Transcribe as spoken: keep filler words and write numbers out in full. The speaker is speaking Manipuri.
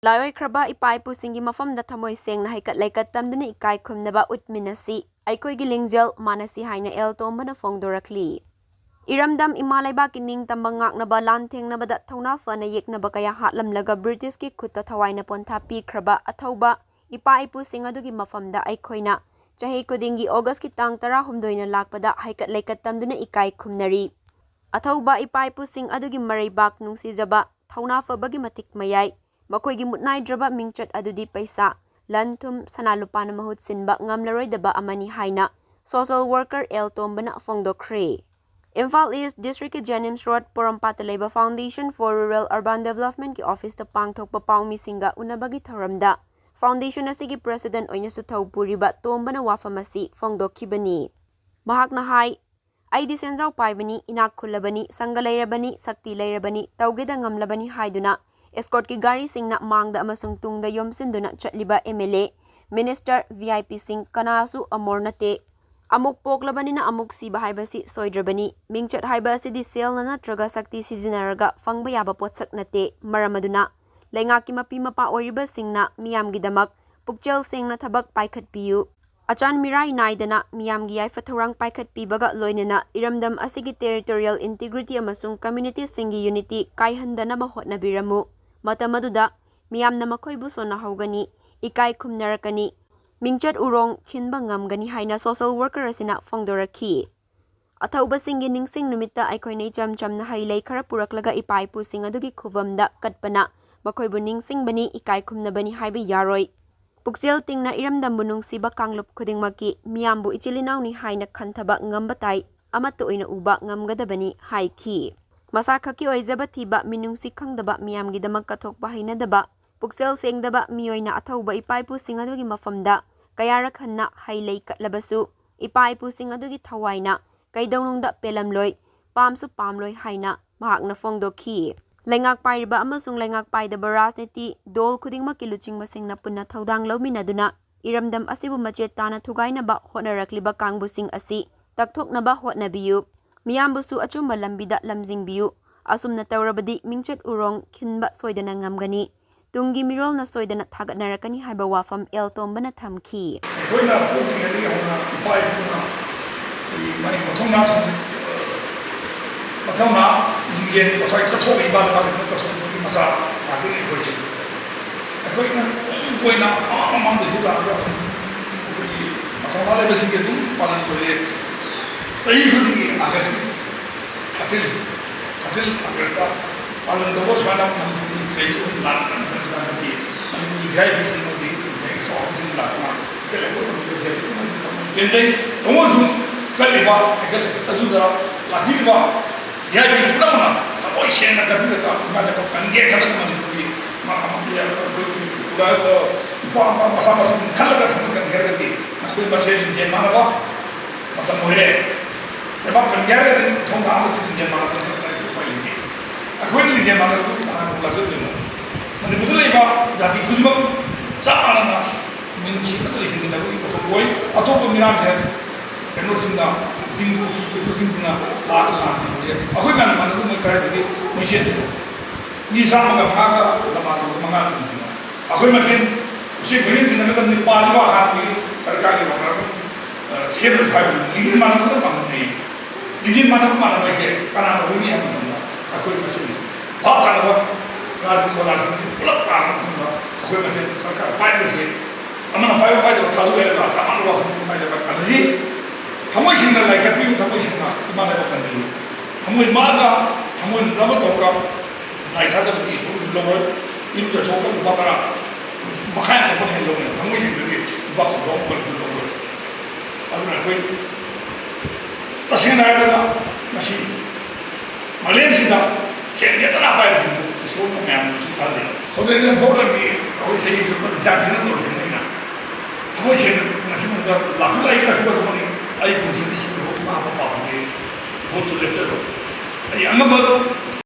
ꯂꯥꯏꯑꯣꯏꯈ꯭ꯔꯕ ꯏꯄꯥ ꯏꯄꯨꯁꯤꯡꯒꯤ ꯃꯐꯝꯗ ꯊꯃꯣꯏ ꯁꯦꯡꯅ ꯍꯩꯀꯠ ꯂꯩꯀꯠ ꯇꯝꯗꯨꯅ ꯏꯀꯥꯏ ꯈꯨꯝꯅꯕ ꯎꯠꯃꯤꯟꯅꯁꯤ, ꯑꯩꯈꯣꯏꯒꯤ ꯂꯤꯡꯖꯦꯜ ꯃꯥꯟꯅꯁꯤ ꯍꯥꯏꯅ ꯑꯦꯜ ꯇꯣꯝꯕꯅ ꯐꯣꯡꯗꯣꯔꯛꯂꯤ꯫ ꯏꯔꯝꯗꯝ ꯏꯃꯥ ꯂꯩꯕꯥꯛꯀꯤ ꯅꯤꯡꯇꯝꯕ ꯉꯥꯛꯅꯕ, ꯂꯥꯟ ꯊꯦꯡꯅꯕꯗ ꯊꯧꯅꯥ ꯐꯅ ꯌꯦꯛꯅꯕ ꯀꯌꯥ ꯍꯥꯠꯂꯝꯂꯒ ꯕ꯭ꯔꯤꯇꯤꯁꯀꯤ ꯈꯨꯠꯇ ꯊꯋꯥꯏꯅ ꯄꯣꯟꯊꯥ ꯄꯤꯈ꯭ꯔꯕ ꯑꯊꯧꯕ ꯏꯄꯥ ꯏꯄꯨꯁꯤꯡ ꯑꯗꯨꯒꯤ ꯃꯐꯝꯗ ꯑꯩꯈꯣꯏꯅ ꯆꯍꯤ ꯈꯨꯗꯤꯡꯒꯤ ꯑꯣꯒꯁꯀꯤ ꯇꯥꯡ ꯇꯔꯥꯍꯨꯝꯗꯣꯏꯅ ꯂꯥꯛꯄꯗ ꯍꯩꯀꯠ ꯂꯩꯀꯠ ꯇꯝꯗꯨꯅ ꯏꯀꯥꯏ ꯈꯨꯝꯅꯔꯤ꯫ ꯑꯊꯧꯕ ꯏꯄꯥ ꯏꯄꯨꯁꯤꯡ ꯑꯗꯨꯒꯤ ꯃꯔꯩꯕꯥꯛ, ꯅꯨꯡꯁꯤꯖꯕ, ꯊꯧꯅꯥ ꯐꯕꯒꯤ ꯃꯇꯤꯛ ꯃꯌꯥꯏ, ꯃꯈꯣꯏꯒꯤ ꯃꯨꯠ ꯅꯥꯏꯗ꯭ꯔꯕ ꯃꯤꯡꯆꯠ ꯑꯗꯨꯗꯤ ꯄꯩꯁꯥ, ꯂꯟ ꯊꯨꯝ, ꯁꯅꯥ ꯂꯨꯄꯥꯅ ꯃꯍꯨꯠ ꯁꯤꯟꯕ ꯉꯝꯂꯔꯣꯏꯗꯕ ꯑꯃꯅꯤ ꯍꯥꯏꯅ social worker ꯑꯦꯜ ꯇꯣꯝꯕꯅ ꯐꯣꯡꯗꯣꯛꯈ꯭ꯔꯦ꯫ ꯏꯝꯐꯥꯜ ꯏꯁ ꯗꯤꯁꯇ꯭ꯔꯤꯛꯀꯤ ꯖꯦꯅꯤꯝꯁ ꯔꯣꯗ ꯄꯣꯔꯣꯝꯄꯥꯠꯇ ꯂꯩꯕ Foundation for Rural Urban Developmentꯀꯤ ꯑꯣꯐꯤꯁꯇ ꯄꯥꯡꯊꯣꯛꯄ ꯄꯥꯎꯃꯤꯁꯤꯡꯒ ꯎꯅꯕꯒꯤ ꯊꯧꯔꯝꯗ foundation ꯑꯁꯤꯒꯤ president ꯑꯣꯏꯅꯁꯨ ꯊꯧ ꯄꯨꯔꯤꯕ ꯇꯣꯝꯕꯅ ꯋꯥꯐꯝ ꯑꯁꯤ ꯐꯣꯡꯗꯣꯛꯈꯤꯕꯅꯤ꯫ ꯃꯍꯥꯛꯅ ꯍꯥꯏ, "ꯑꯩꯗꯤ ꯁꯦꯟꯖꯥꯎ ꯄꯥꯏꯕꯅꯤ, ꯏꯅꯥꯛ ꯈꯨꯜꯂꯕꯅꯤ, ꯁꯪꯒ ꯂꯩꯔꯕꯅꯤ, ꯁꯛꯇꯤ ꯂꯩꯔꯕꯅꯤ, ꯇꯧꯒꯦꯗ ꯉꯝꯂꯕꯅꯤ" ꯍꯥꯏꯗꯨꯅ escortꯀꯤ ꯒꯥꯔꯤꯁꯤꯡꯅ ꯃꯥꯡꯗ ꯑꯃꯁꯨꯡ ꯇꯨꯡꯗ ꯌꯣꯝꯁꯤꯟꯗꯨꯅ ꯆꯠꯂꯤꯕ M L A, minister, V I ꯄꯤꯁꯤꯡ ꯀꯅꯥꯁꯨ ꯑꯃꯣꯔ ꯅꯠꯇꯦ꯫ ꯑꯃꯨꯛ ꯄꯣꯛꯂꯕꯅꯤꯅ ꯑꯃꯨꯛ ꯁꯤꯕ ꯍꯥꯏꯕꯁꯤ ꯁꯣꯏꯗ꯭ꯔꯕꯅꯤ꯫ ꯃꯤꯡꯆꯠ ꯍꯥꯏꯕ ꯑꯁꯤꯗꯤ ꯁꯦꯜꯅ ꯅꯠꯇ꯭ꯔꯒ ꯁꯛꯇꯤ ꯁꯤꯖꯤꯟꯅꯔꯒ ꯐꯪꯕ ꯌꯥꯕ ꯄꯣꯠꯁꯛ ꯅꯠꯇꯦ꯫ ꯃꯔꯝ ꯑꯗꯨꯅ ꯂꯩꯉꯥꯛꯀꯤ ꯃꯄꯤ ꯃꯄꯥ ꯑꯣꯏꯔꯤꯕꯁꯤꯡꯅ ꯃꯤꯌꯥꯝꯒꯤꯗꯃꯛ ꯄꯨꯛꯆꯦꯜ ꯁꯦꯡꯅ ꯊꯕꯛ ꯄꯥꯏꯈꯠꯄꯤꯌꯨ꯫ ꯑꯆꯥꯟ ꯃꯤꯔꯥꯏ ꯅꯥꯏꯗꯅ ꯃꯤꯌꯥꯝꯒꯤ ꯌꯥꯏꯐ ꯊꯧꯔꯥꯡ ꯄꯥꯏꯈꯠꯄꯤꯕꯒ ꯂꯣꯏꯅꯅ ꯏꯔꯝꯗꯝ ꯑꯁꯤꯒꯤ territorial integrity ꯑꯃꯁꯨꯡ communityꯁꯤꯡꯒꯤ unity ꯀꯥꯏꯍꯟꯗꯅꯕ ꯍꯣꯠꯅꯕꯤꯔꯝꯃꯨ꯫ ꯃꯇꯝ ꯑꯗꯨꯗ ꯃꯤꯌꯥꯝꯅ ꯃꯈꯣꯏꯕꯨ ꯁꯣꯟꯅꯍꯧꯒꯅꯤ, ꯏꯀꯥꯏ ꯈꯨꯝꯅꯔꯛꯀꯅꯤ, ꯃꯤꯡꯆꯠ ꯎꯔꯣꯡ ꯈꯤꯟꯕ ꯉꯝꯒꯅꯤ ꯍꯥꯏꯅ social worker ꯑꯁꯤꯅ ꯐꯣꯡꯗꯣꯔꯛꯈꯤ꯫ ꯑꯊꯧꯕꯁꯤꯡꯒꯤ ꯅꯤꯡꯁꯤꯡ ꯅꯨꯃꯤꯠꯇ ꯑꯩꯈꯣꯏꯅ ꯏꯆꯝ ꯆꯝꯅ ꯍꯩ ꯂꯩ ꯈꯔ ꯄꯨꯔꯛꯂꯒ ꯏꯄꯥ ꯏꯄꯨꯁꯤꯡ ꯑꯗꯨꯒꯤ ꯈꯨꯕꯝꯗ ꯀꯠꯄꯅ ꯃꯈꯣꯏꯕꯨ ꯅꯤꯡꯁꯤꯡꯕꯅꯤ, ꯏꯀꯥꯏ ꯈꯨꯝꯅꯕꯅꯤ ꯍꯥꯏꯕ ꯌꯥꯔꯣꯏ꯫ ꯄꯨꯛꯆꯦꯜ ꯇꯤꯡꯅ ꯏꯔꯝꯗꯝꯕꯨ ꯅꯨꯡꯁꯤꯕ ꯀꯥꯡꯂꯨꯞ ꯈꯨꯗꯤꯡꯃꯛꯀꯤ ꯃꯤꯌꯥꯝꯕꯨ ꯏꯆꯤꯜ ꯏꯅꯥꯎꯅꯤ ꯍꯥꯏꯅ ꯈꯟꯊꯕ ꯉꯝꯕ ꯇꯥꯏ, ꯑꯃꯠꯇ ꯑꯣꯏꯅ ꯎꯕ ꯉꯝꯒꯗꯕꯅꯤ ꯍꯥꯏꯈꯤ꯫ ꯃꯁꯥ ꯈꯛꯀꯤ ꯑꯣꯏꯖꯕ ꯊꯤꯕ, ꯃꯤꯅꯨꯡꯁꯤ ꯈꯪꯗꯕ, ꯃꯤꯌꯥꯝꯒꯤꯗꯃꯛ ꯀꯠꯊꯣꯛꯄ ꯍꯩꯅꯗꯕ, ꯄꯨꯛꯆꯦꯜ ꯁꯦꯡꯗꯕ ꯃꯤꯑꯣꯏꯅ ꯑꯊꯧꯕ ꯏꯄꯥ ꯏꯄꯨꯁꯤꯡ ꯑꯗꯨꯒꯤ ꯃꯐꯝꯗ ꯀꯌꯥꯔꯛ ꯍꯟꯅ ꯍꯩ ꯂꯩ ꯀꯠꯂꯕꯁꯨ ꯏꯄꯥ ꯏꯄꯨꯁꯤꯡ ꯑꯗꯨꯒꯤ ꯊꯋꯥꯏꯅ ꯀꯩꯗꯧꯅꯨꯡꯗ ꯄꯦꯜꯂꯝꯂꯣꯏ, ꯄꯥꯝꯁꯨ ꯄꯥꯝꯂꯣꯏ ꯍꯥꯏꯅ ꯃꯍꯥꯛꯅ ꯐꯣꯡꯗꯣꯛꯈꯤ꯫ ꯂꯩꯉꯥꯛ ꯄꯥꯏꯔꯤꯕ ꯑꯃꯁꯨꯡ ꯂꯩꯉꯥꯛ ꯄꯥꯏꯗꯕ ꯔꯥꯖꯅꯤꯇꯤ ꯗꯣꯜ ꯈꯨꯗꯤꯡꯃꯛꯀꯤ ꯂꯨꯆꯤꯡꯕꯁꯤꯡꯅ ꯄꯨꯟꯅ ꯊꯧꯗꯥꯡ ꯂꯧꯃꯤꯟꯅꯗꯨꯅ ꯏꯔꯝꯗꯝ ꯑꯁꯤꯕꯨ ꯃꯆꯦꯠ ꯇꯥꯅ ꯊꯨꯒꯥꯏꯅꯕ ꯍꯣꯠꯅꯔꯛꯂꯤꯕ ꯀꯥꯡꯕꯨꯁꯤꯡ ꯑꯁꯤ ꯇꯛꯊꯣꯛꯅꯕ ꯍꯣꯠꯅꯕꯤꯌꯨ꯫ ꯃꯤꯌꯥꯝꯕꯨꯁꯨ ꯑꯆꯨꯝꯕ ꯂꯝꯕꯤꯗ ꯂꯝꯖꯤꯡꯕꯤꯌꯨ꯫ ꯑꯁꯨꯝꯅ ꯇꯧꯔꯕꯗꯤ ꯃꯤꯡꯆꯠ ꯎꯔꯣꯡ ꯈꯤꯟꯕ ꯁꯣꯏꯗꯅ ꯉꯝꯒꯅꯤ꯫ ꯇꯨꯡꯒꯤ ꯃꯤꯔꯣꯜꯅ ꯁꯣꯏꯗꯅ ꯊꯥꯒꯠꯅꯔꯛꯀꯅꯤ ꯍꯥꯏꯕ ꯋꯥꯐꯝ ꯑꯦꯜ ꯇꯣꯝꯕꯅ ꯊꯝꯈꯤ꯫ ꯑꯩꯈꯣꯏꯅ ꯄꯣꯛꯇ꯭ꯔꯤꯉꯩꯗꯒꯤ ꯍꯧꯅ ꯏꯄꯥ ꯏꯄꯨꯅ ꯑꯩꯈꯣꯏꯒꯤ ꯃꯥꯒꯤ ꯃꯊꯧꯅꯥ ꯊꯝ-, ꯃꯊꯧꯅꯥ ꯂꯤꯡꯖꯦꯜ ꯃꯊ꯭ꯋꯥꯏ ꯀꯠꯊꯣꯛꯏꯕ ꯂꯩꯕꯥꯛ ꯀꯠꯊꯣꯛꯏꯕꯒꯤ ꯃꯆꯥ ꯉꯥꯛꯇꯅꯤ ꯑꯩꯈꯣꯏꯁꯦ꯫ ꯑꯩꯈꯣꯏꯅ ꯇꯨꯡ ꯀꯣꯏꯅ ꯃꯃꯥꯡ ꯃꯃꯥꯡꯗꯁꯨ ꯂꯥꯛꯂꯒ ꯑꯩꯈꯣꯏꯒꯤ ꯃꯊꯧꯅꯥ ꯂꯩꯕꯁꯤꯡꯒꯤ ꯑꯗꯨꯝ ꯄꯥꯂꯟ ꯇꯧꯔꯛꯑꯦ꯫ ꯆꯍꯤ ꯈꯨꯗꯤꯡꯒꯤ ꯑꯥꯒꯁꯀꯤ ꯊꯥꯔꯇꯤꯟ, ꯊꯥꯔꯇꯤꯟ ꯑꯥꯒꯁꯇ ꯄꯥꯂꯟ ꯇꯧꯕ ꯁꯨꯃꯥꯏꯅ ꯃꯅꯤꯄꯨꯔꯒꯤ ꯆꯍꯤ ꯑꯍꯨꯝ ꯂꯥꯟ ꯀꯟꯅ ꯊꯣꯛꯈꯤꯕ ꯍꯟꯗꯛꯀꯤ ꯃꯅꯤꯄꯨꯔꯒꯤ ꯚꯤ ꯑꯥꯏ ꯄꯤꯁꯤꯡ ꯑꯃꯗꯤ ꯏꯟꯗꯤꯌꯥꯒꯤ ꯆꯥꯎꯕꯁꯤꯡ ꯂꯥꯛꯇꯨꯅ ꯍꯦꯛꯇ ꯂꯩꯈꯣꯝ ꯊꯣꯛꯄꯁꯦ ꯑꯗꯨꯛꯀꯤ ꯃꯇꯤꯛ ꯊꯃꯣꯏ ꯄꯦꯟꯖꯩ꯫ ꯇꯧꯕꯁꯨ ꯀꯜꯂꯤꯕ ꯍꯦꯟꯒꯠꯂꯛ-, ꯑꯗꯨꯗ ꯂꯥꯛꯄꯤꯔꯤꯕ ꯚꯤ ꯑꯥꯏ ꯄꯤ ꯄꯨꯝꯅꯃꯛꯅ ꯊꯃꯣꯏ ꯁꯦꯡꯅ ꯀꯠꯄꯤꯔꯒ ꯏꯃꯥ ꯂꯩꯕꯥꯛ ꯀꯟꯒꯦ ꯈꯜꯂꯒ ꯃꯅꯤꯄꯨꯔꯒꯤ ꯃ-, ꯃ-, ꯑꯩꯈꯣꯏꯒꯤ ꯄꯨꯔꯛꯏꯕ ꯏꯄꯥ ꯏꯃꯥ ꯃꯆꯥ ꯃꯁꯨ ꯈꯜꯂꯒ ꯊꯃꯣꯏ ꯀꯟꯒꯦ ꯍꯥꯏꯔꯒꯗꯤ ꯅꯈꯣꯏ ꯃꯁꯦꯜ ꯂꯤꯡꯖꯦꯜ ꯃꯥꯟꯅꯕ ꯃꯇꯝ ꯑꯣꯏꯔꯦ꯫ ꯂꯩꯕꯥꯛ ꯀꯟꯒꯦ ꯍꯥꯏꯔꯒꯗꯤ ꯊꯧꯅꯥ ꯑꯃꯗꯤ ꯂꯤꯡꯖꯦꯜ ꯃꯥꯟꯅꯕ ꯅꯠꯇ꯭ꯔꯒ ꯀꯔꯤꯁꯨ ꯎꯄꯥꯏ ꯂꯩꯇꯦ꯫ ꯑꯩꯈꯣꯏꯅ ꯂꯤꯡꯖꯦꯜ ꯃꯥꯟꯅꯕꯗꯨ ꯀꯅꯥꯅ ꯂꯥꯛꯆꯗꯣꯏꯅꯣ? ꯃꯅꯤꯄꯨꯔꯗ ꯂꯩꯕ ꯖꯥꯇꯤ ꯈꯨꯗꯤꯡꯃꯛ ꯆꯞ ꯃꯥꯟꯅꯅ ꯃꯤꯅꯨꯡꯁꯤ ꯑꯃꯠꯇ ꯂꯩꯍꯟꯒꯗꯕꯒꯤ ꯃꯊꯧ ꯑꯣꯏ꯫ ꯑꯇꯣꯞꯄ ꯃꯤꯔꯥꯡꯁꯦ ꯀꯩꯅꯣꯁꯤꯡꯅ, ꯆꯤꯡꯒꯤ ꯀꯩꯅꯣꯁꯤꯡꯁ-, ꯀꯩꯅꯣꯁꯤꯡꯁꯤꯅ ꯂꯥꯛꯑꯒ ꯂꯥꯟꯁꯤꯟꯕꯁꯦ ꯑꯩꯈꯣꯏ ꯃꯌꯥꯝ ꯃꯥꯟꯅꯗꯕ ꯀꯗꯥꯏꯗꯒꯤ ꯃꯣꯏ ꯆꯦꯟꯗꯣꯏꯅꯣ? ꯃꯤ ꯆꯥꯝꯃꯒ ꯃꯉꯥꯒ ꯂꯝꯕꯥ ꯇꯧꯕ ꯃꯉꯥ ꯂꯩꯕꯅꯤꯅ ꯑꯩꯈꯣꯏ ꯃꯁꯦꯟ ꯎꯆꯦꯛ ꯈꯨꯗꯤꯡ ꯇꯤꯟꯅꯒꯗꯕꯅꯤ꯫ ꯄꯥꯜꯂꯤꯕ ꯍꯥꯟꯅꯒꯤ ꯁꯔꯀꯥꯔꯒꯤ ꯋꯥꯈꯜ, ꯑ, ꯁꯦꯝꯕꯁꯨ ꯍꯥꯏꯕꯅꯤ꯫ ꯂꯤꯡꯖꯦꯜ ꯃꯥꯟꯅꯕꯅ ꯄꯥꯡꯒꯜꯅꯤ꯫ ꯂꯤꯡꯖꯦꯜ ꯃꯥꯟꯅꯕ ꯃꯥꯟꯅꯕ ꯍꯥꯏꯁꯦ ꯀꯅꯥꯅ ꯑꯣꯏꯅꯤ ꯍꯥꯏꯕ ꯃꯇꯝꯗ ꯑꯩꯈꯣꯏ ꯃꯁꯦꯟ ꯚꯥꯞ ꯇꯥꯅꯕ ꯔꯥꯖꯅꯤꯇꯤ ꯋꯥꯂꯥꯁꯤꯡꯁꯤ ꯄꯨꯂꯞ ꯇꯥꯔꯕ ꯃꯇꯨꯡꯗ ꯑꯩꯈꯣꯏ ꯃꯁꯦꯟ ꯁꯔꯀꯥꯔ ꯄꯥꯏꯕꯁꯦ ꯑꯃꯅ ꯄꯥꯏꯕ ꯄꯥꯏꯗꯕ ꯊꯥꯗꯣꯛꯑꯦꯔꯒ ꯆꯞ ꯃꯥꯟꯅꯕ ꯋꯥꯈꯜ ꯄꯥꯏꯗꯕ ꯀꯜꯂꯁꯤ꯫ ꯊꯃꯣꯏ ꯁꯦꯡꯅ ꯂꯥꯏ ꯀꯠꯄꯤꯌꯨ, ꯊꯃꯣꯏ ꯁꯦꯡꯅ ꯏꯃꯥ ꯂꯩꯕꯥꯛ ꯀꯟꯕꯤꯌꯨ꯫ ꯊꯃꯣꯏ ꯃꯥꯒ ꯊꯃꯣꯏ ꯅꯛꯅꯕ ꯇꯧꯔꯒ ꯂꯥꯏ ꯊꯥꯗꯕꯗꯤ ꯏꯁꯣꯔꯁꯨ ꯂꯧꯔꯣꯏ꯫ ꯏꯔꯨꯖꯊꯣꯛꯑꯒ ꯂꯨꯄꯥ ꯇꯔꯥ ꯃꯈꯥꯏ ꯑꯃ ꯊꯣꯛꯄꯅ ꯍꯦꯟꯅ ꯂꯧꯔꯣꯏ꯫ ꯊꯃꯣꯏ ꯁꯦꯡꯗ꯭ꯔꯗꯤ ꯂꯨꯄꯥ ꯀꯨꯟꯊ꯭ꯔꯥ ꯑꯃ ꯀꯔꯤꯁꯨ ꯂꯧꯔꯣꯏ꯫ ꯑꯗꯨꯅ ꯑꯩꯈꯣꯏ ꯇꯁꯦꯡꯅ ꯍꯥꯏꯔꯕꯗ ꯉꯁꯤ ꯃꯥꯂꯦꯝꯁꯤꯗ ꯁꯦꯟ ꯈꯦꯠꯇꯅ ꯄꯥꯏꯕꯁꯤꯡꯗꯨ ꯏꯁꯣꯔꯅ ꯃꯌꯥꯝꯅ ꯃꯊꯧ ꯊꯥꯗꯦ꯫ ꯍꯧꯖꯤꯛ ꯍꯧꯖꯤꯛ ꯐꯥꯎꯗꯒꯤ ꯑꯩꯈꯣꯏ ꯆꯍꯤ ꯆꯨꯞꯄꯗ ꯆꯥꯛ ꯁꯤꯟꯅ ꯇꯧꯔꯤꯁꯤꯡ ꯑꯩꯅ ꯊꯃꯣꯏ ꯁꯦꯡꯅ ꯉꯁꯤ ꯐꯥꯎꯗ ꯂꯥꯛꯁꯨ ꯂꯥꯛꯏ, ꯀꯥꯁꯨ ꯀꯥꯊꯣꯛꯀꯅꯤ꯫ ꯑꯩ ꯄꯨꯟꯁꯤꯗ ꯁꯤꯕ ꯐꯥꯎ ꯃꯥ ꯐꯥꯎ ꯄꯥꯝꯗꯦ꯫ ꯚꯣꯠꯁꯨ ꯂꯦꯞꯆꯔꯣ꯫ ꯑꯩ ꯑꯉꯝꯕ